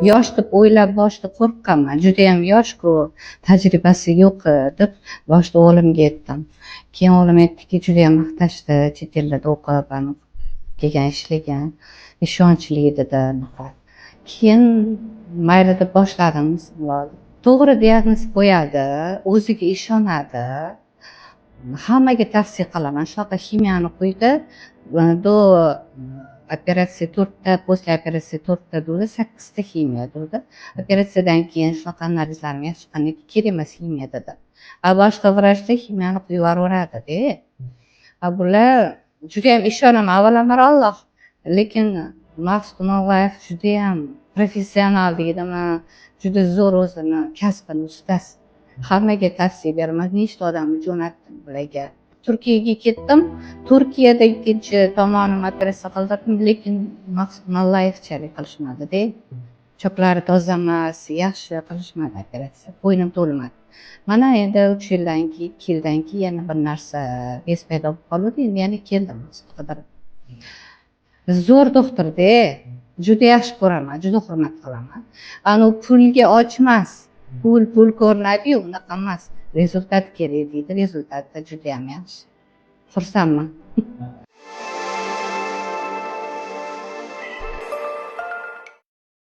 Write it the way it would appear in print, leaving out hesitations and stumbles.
Yosh deb o'ylab boshida qo'rqqanman. Judayam yosh-ku, tajribasi yo'q deb boshida o'g'limga aytdim. Keyin o'g'lim aytdiki, judayam maqtashdi, chet ellarda o'qib, anaqa kelgan, ishlagan, ishonchli dedi anaqa. Keyin mayli deb boshladim. To'g'ri diagnoz qo'yadi, o'ziga ishonadi. Hammaga tavsiya qilaman. Shunaqa ximiyani quydi. До operatsiya to'rtta, после operatsiya to'rtta degdi, sakkizta ximiya degdi. Operatsiyadan keyin shunaqa analizlarim yaxshi chiqqandan keyin kerak emas ximiya dedi. A boshqa vrachlar ximiyani quyib yuboraveradida. A bular judayam ishonaman, avvalambor Alloh. Lekin Maqsud Umarboyev judayam professional deydimi, juda zo'r o'zini kasbini ustasi. Hammaga tavsiya beraman. Nechta odamni jo'natdim bularga. Turkiyaga ketdim. Turkiyada ikkinchi tomonim operatsiya qildirdim, lekin Maqsud Mollayevchalik qilishmadi-da. Choklari toza emas, yaxshi qilishmadi operatsiya. Bo'ynim to'lmadi. Mana endi 3 yildan keyin, 2 yildan keyin yana bir narsa bez paydo bo'lib qoldi. Endi yana keldim qidirib. Zo'r doktorda. Juda yaxshi ko'raman, juda hurmat qilaman. Anavi pulga och emas. Pul pul ko'rinadi-yu, unaqa emas. Результат kerak deydi, результат i judayam yaxshi. Xursandman.